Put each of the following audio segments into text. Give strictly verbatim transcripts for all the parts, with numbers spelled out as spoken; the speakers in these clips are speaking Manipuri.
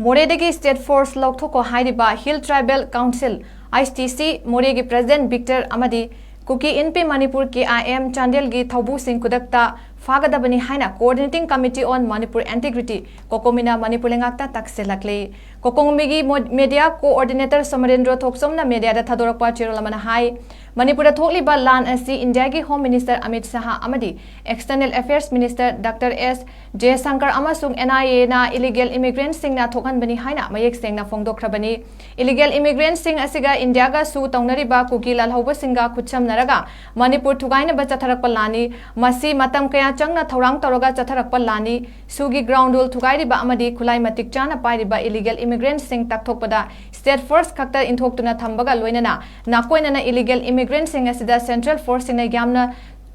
ꯃꯣꯔꯦꯗꯒꯤ state force ꯂꯧꯊꯣꯛꯈꯣ ꯍꯥꯏꯔꯤꯕ Hill Tribal Council, H T C, ꯃꯣꯔꯦꯒꯤ president ꯕꯤꯛꯇꯔ ꯑꯃꯗꯤ ꯀꯨꯀꯤ ꯏꯟꯄꯤ ꯃꯅꯤꯄꯨꯔ, K I M, ꯆꯥꯟꯗꯦꯜꯒꯤ ꯊꯧꯕꯨꯁꯤꯡ ꯈꯨꯗꯛꯇ ꯐꯥꯒꯗꯕꯅꯤ ꯍꯥꯏꯅ Coordinating Committee on Manipur Integrity, ꯀꯣꯀꯣꯃꯤꯅ Manipur ꯂꯩꯉꯥꯛꯇ ꯇꯛꯁꯤꯜꯂꯛꯂꯤ꯫ ꯀꯣꯀꯣꯃꯤꯒꯤ ꯃꯣ-, media coordinator ꯁꯣꯃꯔꯦꯟꯗ꯭ꯔꯣ ꯊꯣꯛꯆꯣꯝꯅ mediaꯗ ꯊꯥꯗꯣꯔꯛꯄ ꯆꯦꯔꯣꯜ ꯑꯃꯅ ꯍꯥꯏ, ꯃꯅꯤꯄꯨꯔꯗ ꯊꯣꯛꯂꯤꯕ ꯂꯥꯟ ꯑꯁꯤ ꯏꯟꯗꯤꯌꯥꯒꯤ Home Minister ꯑꯃꯤꯠ ꯁꯥꯍ ꯑꯃꯗꯤ External Affairs Minister Doctor S ꯖꯌꯁꯪꯀꯔ ꯑꯃꯁꯨꯡ N I Aꯅ illegal immigrantꯁꯤꯡꯅ ꯊꯣꯛꯍꯟꯕꯅꯤ ꯍꯥꯏꯅ ꯃꯌꯦꯛ ꯁꯦꯡꯅ ꯐꯣꯡꯗꯣꯛꯈ꯭ꯔꯕꯅꯤ꯫ Illegal immigrantꯁꯤꯡ ꯑꯁꯤꯒ ꯏꯟꯗꯤꯌꯥꯒ ꯁꯨ ꯇꯧꯅꯔꯤꯕ ꯀꯨꯀꯤ ꯂꯥꯜꯍꯧꯕꯁꯤꯡꯒ ꯈꯨꯠꯁꯝꯅꯔꯒ ꯃꯅꯤꯄꯨꯔ ꯊꯨꯒꯥꯏꯅꯕ ꯆꯠꯊꯔꯛꯄ ꯂꯥꯟꯅꯤ꯫ ꯃꯁꯤ ꯃꯇꯝ ꯀꯌꯥ ꯆꯪꯅ ꯊꯧꯔꯥꯡ ꯇꯧꯔꯒ ꯆꯠꯊꯔꯛꯄ ꯂꯥꯟꯅꯤ꯫ ꯁꯨꯒꯤ ground rule ꯊꯨꯒꯥꯏꯔꯤꯕ ꯑꯃꯗꯤ ꯈꯨꯠꯂꯥꯏ ꯃꯇꯤꯛ ꯆꯥꯅ ꯄꯥꯏꯔꯤꯕ illegal immigrantꯁꯤꯡ ꯇꯛꯊꯣꯛꯄꯗ state force ꯈꯛꯇ ꯏꯟꯊꯣꯛꯇꯨꯅ ꯊꯝꯕꯒ ꯂꯣꯏꯅꯅ ꯅꯥꯀꯣꯏꯅꯅ illegal immigrantꯁꯤꯡ ꯑꯁꯤꯗ central forceꯁꯤꯡꯅ ꯌꯥꯝꯅ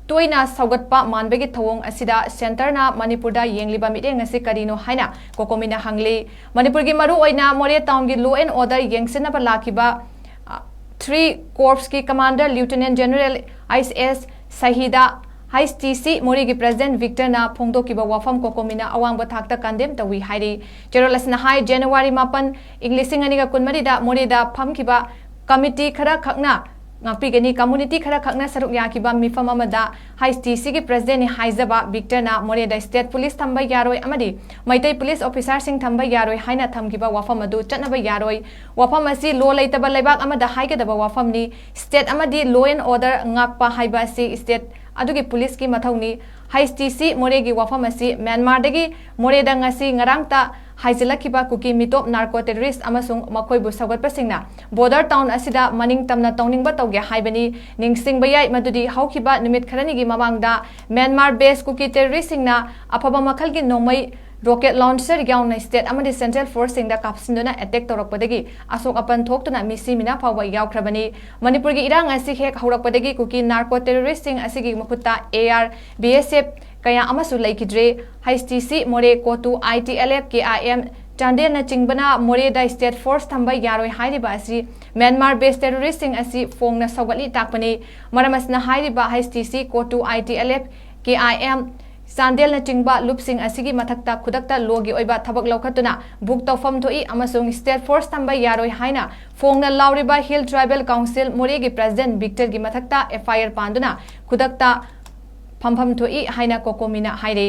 ꯇꯣꯏꯅ ꯁꯧꯒꯠꯄ ꯃꯥꯟꯕꯒꯤ ꯊꯧꯑꯣꯡ ꯑꯁꯤꯗ centreꯅ ꯃꯅꯤꯄꯨꯔꯗ ꯌꯦꯡꯂꯤꯕ ꯃꯤꯠꯌꯦꯡ ꯑꯁꯤ ꯀꯔꯤꯅꯣ ꯍꯥꯏꯅ ꯀꯣꯀꯣꯃꯤꯅ ꯍꯪꯂꯤ꯫ ꯃꯅꯤꯄꯨꯔꯒꯤ ꯃꯔꯨꯑꯣꯏꯅ ꯃꯣꯔꯦ townꯒꯤ law and order ꯌꯦꯡꯁꯤꯟꯅꯕ ꯂꯥꯛꯈꯤꯕ, ꯑ, three corpsꯀꯤ commander Lieutenant General H S ꯁꯍꯤꯗ, H T C ꯃꯣꯔꯦꯒꯤ president ꯕꯤꯛꯇꯔꯅ ꯐꯣꯡꯗꯣꯛꯈꯤꯕ ꯋꯥꯐꯝ ꯀꯣꯀꯣꯃꯤꯅ ꯑꯋꯥꯡꯕ ꯊꯥꯛꯇ condemn ꯇꯧꯏ ꯍꯥꯏꯔꯤ꯫ ꯆꯦꯔꯣꯜ ꯑꯁꯤꯅ ꯍꯥꯏ, January ꯃꯥꯄꯟ, ꯏꯪ ꯂꯤꯁꯤꯡ ꯑꯅꯤꯒ ꯀꯨꯟꯃꯔꯤꯗ ꯃꯣꯔꯦꯗ ꯐꯝꯈꯤꯕ committee ꯈꯔ ꯈꯛꯅ ꯉꯥꯛꯄꯤꯒꯅꯤ꯫ Community ꯈꯔ ꯈꯛꯅ ꯁꯔꯨꯛ ꯌꯥꯈꯤꯕ ꯃꯤꯐꯝ ꯑꯃꯗ H T Cꯒꯤ presidentꯅꯤ ꯍꯥꯏꯖꯕ ꯕꯤꯛꯇꯔꯅ ꯃꯣꯔꯦꯗ state police ꯊꯝꯕ ꯌꯥꯔꯣꯏ ꯑꯃꯗꯤ ꯃꯩꯇꯩ police officerꯁꯤꯡ ꯊꯝꯕ ꯌꯥꯔꯣꯏ ꯍꯥꯏꯅ ꯊꯝꯈꯤꯕ ꯋꯥꯐꯝ ꯑꯗꯨ ꯆꯠꯅꯕ ꯌꯥꯔꯣꯏ꯫ ꯋꯥꯐꯝ ꯑꯁꯤ law ꯂꯩꯇꯕ ꯂꯩꯕꯥꯛ ꯑꯃꯗ ꯍꯥꯏꯒꯗꯕ ꯋꯥꯐꯝꯅꯤ꯫ State ꯑꯃꯗꯤ law and order ꯉꯥꯛꯄ ꯍꯥꯏꯕ ꯑꯁꯤ state ꯑꯗꯨꯒꯤ policeꯀꯤ ꯃꯊꯧꯅꯤ꯫ H T C ꯃꯣꯔꯦꯒꯤ ꯋꯥꯐꯝ ꯑꯁꯤ ꯃ꯭ꯌꯥꯟꯃꯥꯔꯗꯒꯤ ꯃꯣꯔꯦꯗ ꯉꯁꯤ ꯉꯔꯥꯡꯇ ꯍꯥꯏꯖꯤꯜꯂꯛꯈꯤꯕ ꯀꯨꯀꯤ ꯃꯤꯇꯣꯞ narco terrorist ꯑꯃꯁꯨꯡ ꯃꯈꯣꯏꯕꯨ ꯁꯧꯒꯠꯄꯁꯤꯡꯅ border town ꯑꯁꯤꯗ ꯃꯅꯤꯡ ꯇꯝꯅ ꯇꯧꯅꯤꯡꯕ ꯇꯧꯒꯦ ꯍꯥꯏꯕꯅꯤ꯫ ꯅꯤꯡꯁꯤꯡꯕ ꯌꯥꯏ ꯃꯗꯨꯗꯤ ꯍꯧꯈꯤꯕ ꯅꯨꯃꯤꯠ ꯈꯔꯅꯤꯒꯤ ꯃꯃꯥꯡꯗ ꯃ꯭ꯌꯥꯟꯃꯥꯔ based ꯀꯨꯀꯤ terroristꯁꯤꯡꯅ ꯑꯐꯕ ꯃꯈꯜꯒꯤ ꯅꯣꯡꯃꯩ rocket launcher ꯌꯥꯎꯅ state ꯑꯃꯗꯤ central forceꯁꯤꯡꯗ ꯀꯥꯞꯁꯤꯟꯗꯨꯅ attack ꯇꯧꯔꯛꯄꯗꯒꯤ ꯑꯁꯣꯛ ꯑꯄꯟ ꯊꯣꯛꯇꯨꯅ ꯃꯤꯁꯤ ꯃꯤꯅꯥ ꯐꯥꯎꯕ ꯌꯥꯎꯈ꯭ꯔꯕꯅꯤ꯫ ꯃꯅꯤꯄꯨꯔꯒꯤ ꯏꯔꯥꯡ ꯑꯁꯤ ꯍꯦꯛ ꯍꯧꯔꯛꯄꯗꯒꯤ ꯀꯨꯀꯤ narco terroristꯁꯤꯡ ꯑꯁꯤꯒꯤ ꯃꯈꯨꯠꯇ A R, B S F ꯀꯌꯥ ꯑꯃꯁꯨ ꯂꯩꯈꯤꯗ꯭ꯔꯦ꯫ H T C ꯃꯣꯔꯦ, ꯀꯣꯇꯨ, I T L F, K I M, ꯆꯥꯟꯗꯦꯜꯅꯆꯤꯡꯕꯅ ꯃꯣꯔꯦꯗ state force ꯊꯝꯕ ꯌꯥꯔꯣꯏ ꯍꯥꯏꯔꯤꯕ ꯑꯁꯤ ꯃ꯭ꯌꯥꯟꯃꯥꯔ based terroristꯁꯤꯡ ꯑꯁꯤ ꯐꯣꯡꯅ ꯁꯧꯒꯠꯂꯤ ꯇꯥꯛꯄꯅꯤ꯫ ꯃꯔꯝ ꯑꯁꯤꯅ ꯍꯥꯏꯔꯤꯕ H T C, ꯀꯣꯇꯨ, I T L F, K I M, ꯆꯥꯟꯗꯦꯜꯅꯆꯤꯡꯕ ꯂꯨꯞꯁꯤꯡ ꯑꯁꯤꯒꯤ ꯃꯊꯛꯇ ꯈꯨꯗꯛꯇ ꯂꯣꯒꯤ ꯑꯣꯏꯕ ꯊꯕꯛ ꯂꯧꯈꯠꯇꯨꯅ ꯕꯨꯛ ꯇꯧꯐꯝ ꯊꯣꯛꯏ ꯑꯃꯁꯨꯡ ꯁ꯭ꯇꯦꯠ ꯐꯣꯔꯁ ꯊꯝꯕ ꯌꯥꯔꯣꯏ ꯍꯥꯏꯅ ꯐꯣꯡꯅ ꯂꯥꯎꯔꯤꯕ ꯍꯤꯜ ꯇ꯭ꯔꯥꯏꯕꯦꯜ ꯀꯥꯎꯟꯁꯤꯜ ꯃꯣꯔꯦꯒꯤ ꯄ꯭ꯔꯦꯁꯤꯗꯦꯟꯠ ꯕꯤꯛꯇꯔꯒꯤ ꯃꯊꯛꯇ ꯑꯦꯐ ꯑꯥꯏ ꯑꯥꯔ ꯄꯥꯟꯗꯨꯅ ꯈꯨꯗꯛꯇ ꯐꯝꯐꯝ ꯊꯣꯛꯏ ꯍꯥꯏꯅ ꯀꯣꯀꯣꯃꯤꯅ ꯍꯥꯏꯔꯤ꯫